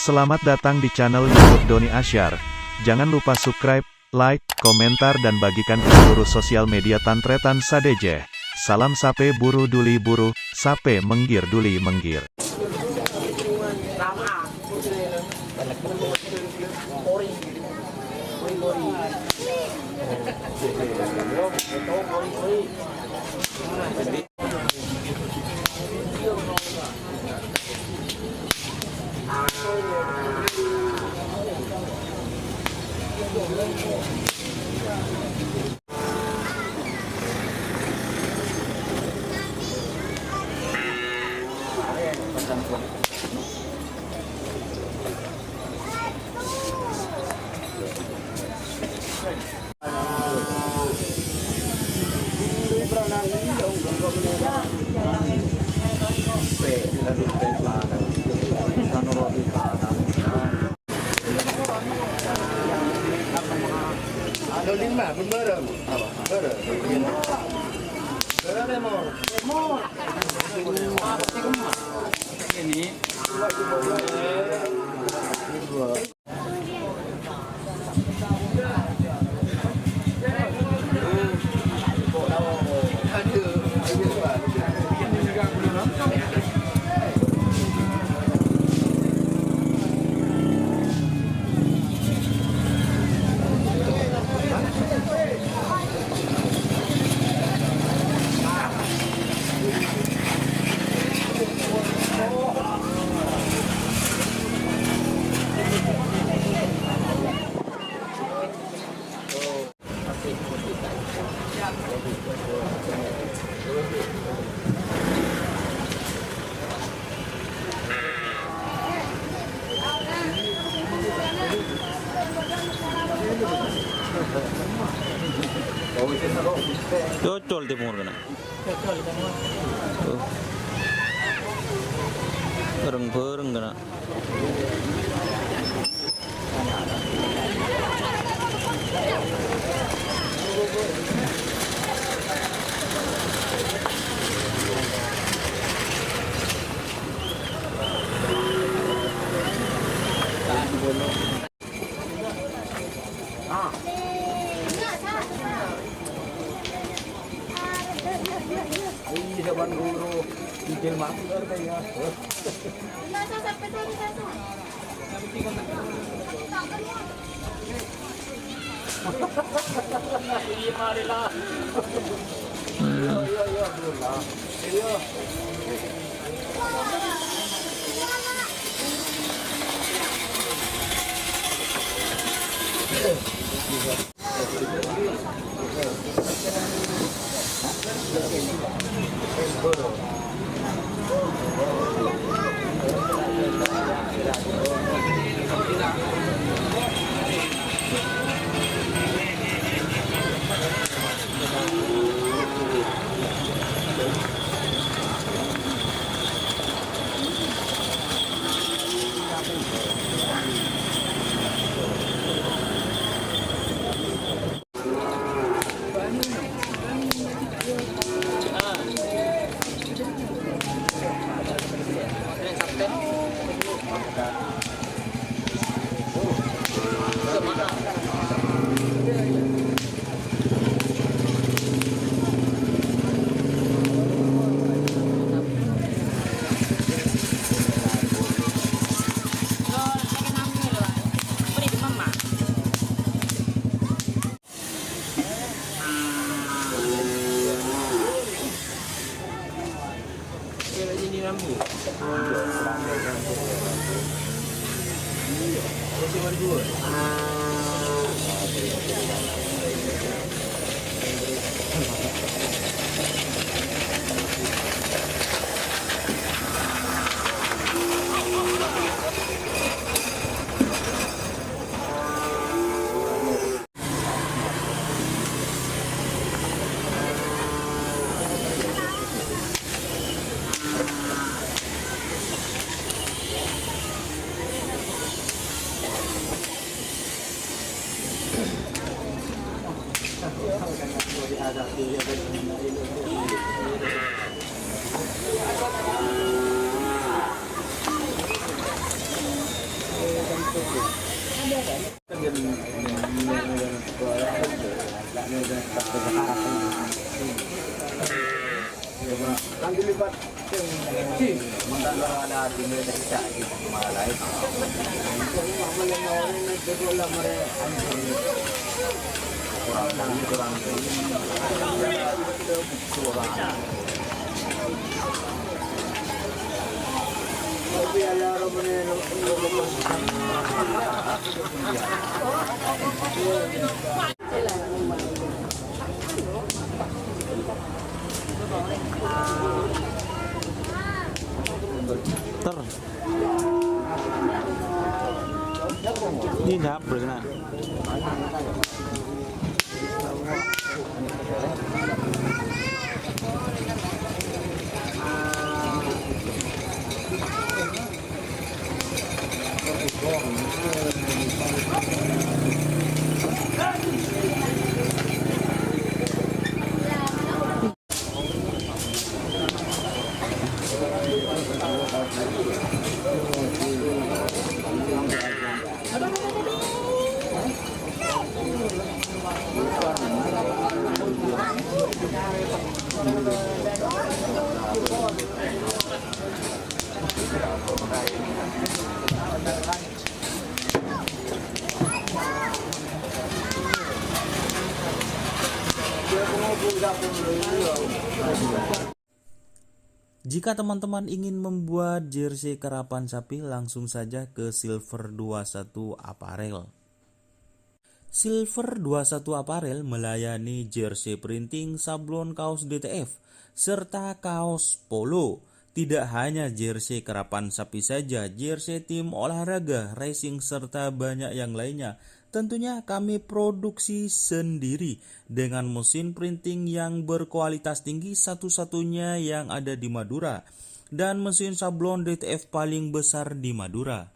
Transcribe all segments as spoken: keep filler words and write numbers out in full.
Selamat datang di channel YouTube Doni Asyar. Jangan lupa subscribe, like, komentar, dan bagikan ke seluruh sosial media tan-tarètan sadhâjâ. Salam sapè buru dhuli buru, sapè mèngghir dhuli mèngghir. Ada lima, belum bareng. Bareng. Bareng, Mor. Ini. Cocol timur kena. Tuh. Bareng-bareng kena. Ter. Ini dap, bener. Jika teman-teman ingin membuat jersey karapan sapi, langsung saja ke Silver dua satu Apparel. Silver dua satu Apparel melayani jersey printing, sablon kaos D T F, serta kaos polo. Tidak hanya jersey karapan sapi saja, jersey tim olahraga, racing, serta banyak yang lainnya. Tentunya kami produksi sendiri dengan mesin printing yang berkualitas tinggi, satu-satunya yang ada di Madura, dan mesin sablon D T F paling besar di Madura.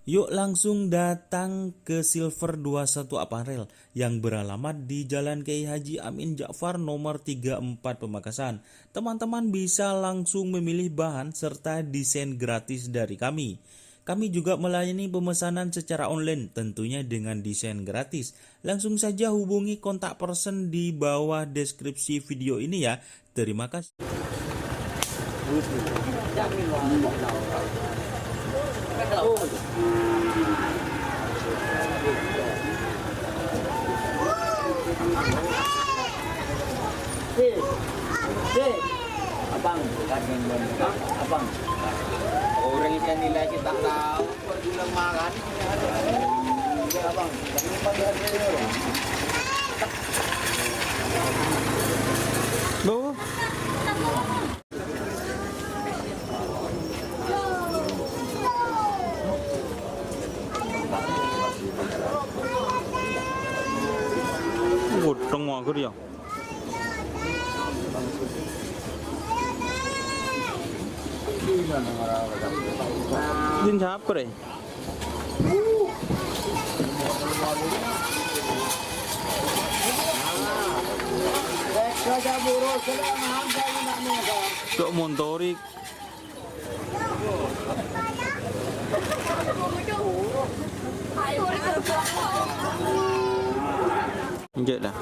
Yuk langsung datang ke Silver dua satu Apparel yang beralamat di Jalan Kiai Haji Amin Ja'far nomor tiga empat Pamekasan. Teman-teman bisa langsung memilih bahan serta desain gratis dari kami. Kami juga melayani pemesanan secara online, tentunya dengan desain gratis. Langsung saja hubungi kontak person di bawah deskripsi video ini ya. Terima kasih. Abang, abang. Orang yang nilai kita tahu. Loh. Godhong mager ya. Din sapa, Re? Cok montori. Enggak dah.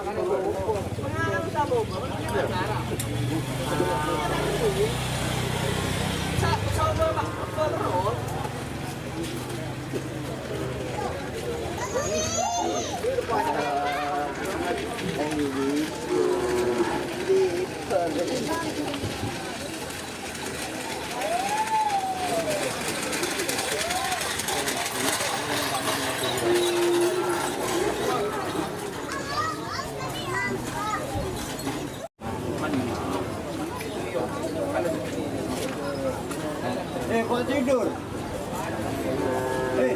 Eh, kok tidur? Eh.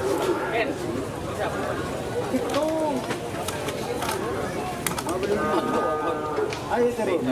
Ayo terus.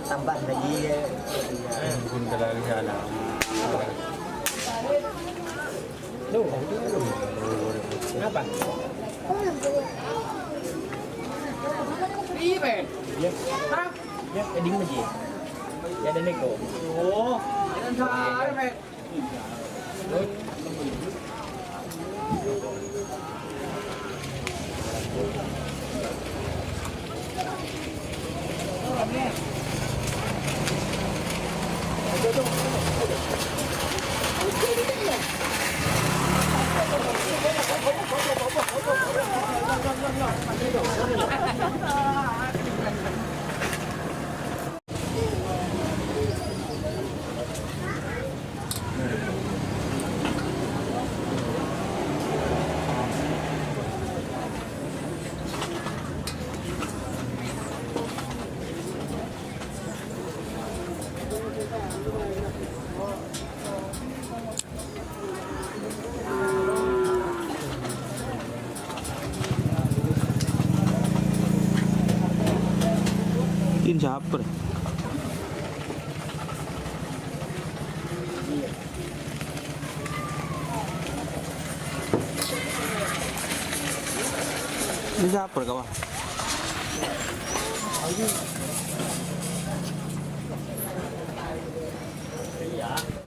Tambah lagi ya. Bun terlalu sana. Loh, kenapa? Iya, Pen. Iya. Hah? Ya, heading lagi. Ya, ada Neko. Oh, dan sare, Pen. Ini siapa? Ini siapa, kawan?